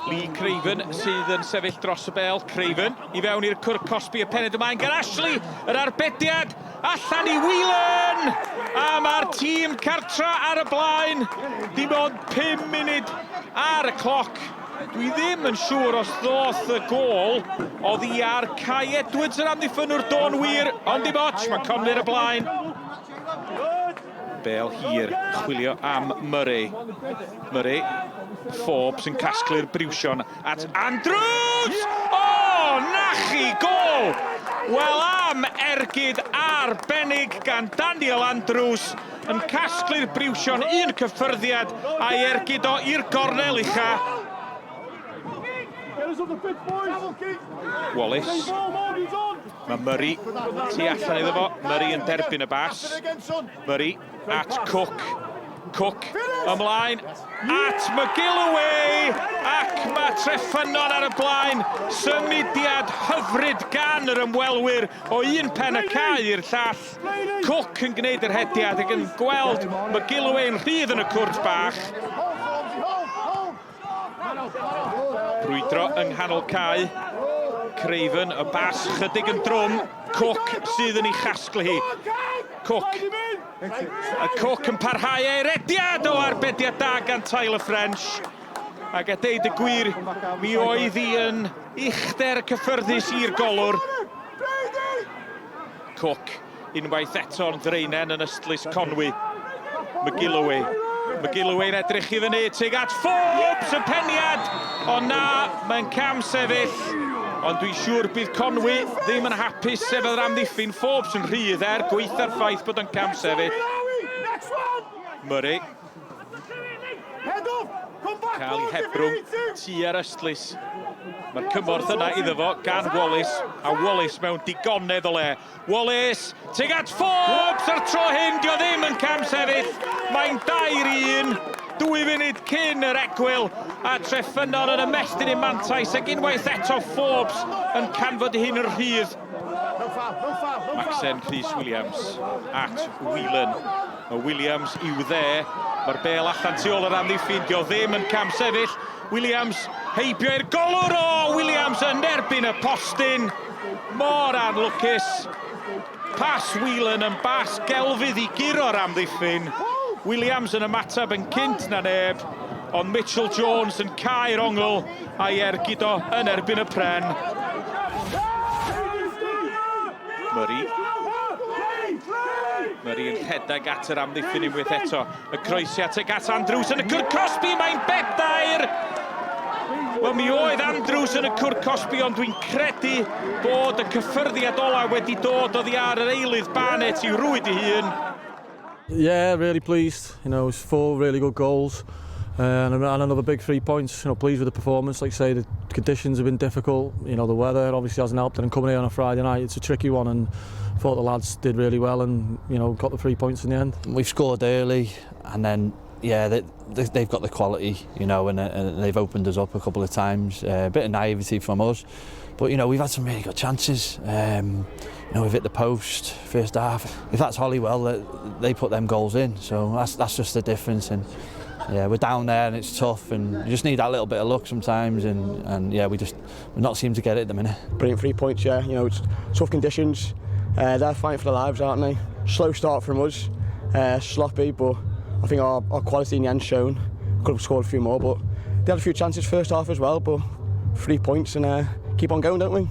Lee Craven sydd yn sefyll dros y bel. Craven i fewn i'r cwr cosbi y pened ymlaen gan Ashley. Yr arbediad allan i Whelan! A mae'r tîm cartra ar y blaen. Dim ond 5 munud ar y cloc. Dwi ddim yn siŵr os ddoth y gôl oddi ar Kai Edwards yr amddiffynnwr do'n wir, ond dim ots, mae Conwy ar y blaen. Bel hir, chwilio am Murray. Murray, Forbes yn casglu'r briwsion at Andrews! O, oh, na chi, gol! Wel am ergyd arbennig gan Daniel Andrews yn casglu'r briwsion un cyffyrddiad a'i ergyd o i'r gornel ucha. Wallace. Mae Murray tu allan iddo fo. Murray yn derbyn y bas. Murray at Cook. Cook ymlaen at McGilloway ac mae Treffynnon ar y blaen. Symudiad hyfryd gan yr ymwelwyr o un pen y cae i'r llall. Cook yn gwneud yr hediad ac yn gweld McGilloway yn rhydd yn y cwrt bach. Brwydro yng nghanol cae. Craven, y bas chydig yn drwm. Cook sydd yn ei chasglu hi. Cook. A Cook yn parhau ei rediad o arbediad da gan Tyler French. Ac a deud y gwir, mi oedd hi yn uchder cyffyrddus i'r golwr. Cook Unwaith eto'n ddraenen yn ystlys Conwy. McGilloway. McGilloway'n edrych i fyny tuag at Forbes, y peniad! Ond na, mae'n cam sefyll. Ond dwi'n siŵr bydd Conwy ddim yn hapus sef yr amddiffyn. Forbes yn rhydd er gweitha'r ffaith bod o'n cam sefyll. Murray. Cael ei hebrwng tua'r ystlys. Mae'r cymorth yna iddo fo gan Wallace, a Wallace mewn digonedd o le. Wallace, tuag at Forbes, a'r tro hyn, dio ddim yn cam sefyll. Mae'n dair i un, dwy funud cyn yr egwyl, a Treffynnon yn ymestyn ei mantais, ac unwaith eto Forbes yn canfod ei hun yn rhydd. Macsen Rhys Williams at Whelan. Mae Williams i'w dde. Mae'r bel allan tu ôl yr amddiffyn. Dio ddim yn cam sefyll. Williams heibio i'r golwr. O, Williams yn erbyn y postyn. Mor anlwcus. Pas Whelan yn bas gelfydd i guro'r amddiffyn. Williams yn ymateb yn cynt na neb. Ond Mitchell Jones yn cau'r ongl a'i ergyd o yn erbyn y pren. Murray. Murray yn rhedeg at yr amddiffyn unwaith eto. Y croesiad tuag at Andrews yn y cwr cosbi, mae'n bedair! Wel, mi oedd Andrews yn y cwr cosbi, ond dwi'n credu bod y cyffyrddiad ola wedi dod oddi ar yr eilydd Barnett i rwyd ei hun. Yeah, really pleased. You know, it's four really good goals. And, and another big 3 points. Pleased with the performance. Like I say, the conditions have been difficult. The weather obviously hasn't helped. And coming here on a Friday night, it's a tricky one. And thought the lads did really well and got the 3 points in the end. We've scored early and then, yeah, they've got the quality, and they've opened us up a couple of times. A bit of naivety from us. But we've had some really good chances. We've hit the post first half. If that's Holywell, they put them goals in. So that's just the difference. And yeah, we're down there and it's tough and you just need that little bit of luck sometimes. And yeah, we not seem to get it at the minute. Brilliant 3 points, yeah. It's tough conditions. They're fighting for their lives, aren't they? Slow start from us, sloppy, but I think our quality in the end shown. Could have scored a few more, but they had a few chances first half as well, but 3 points and keep on going, don't we?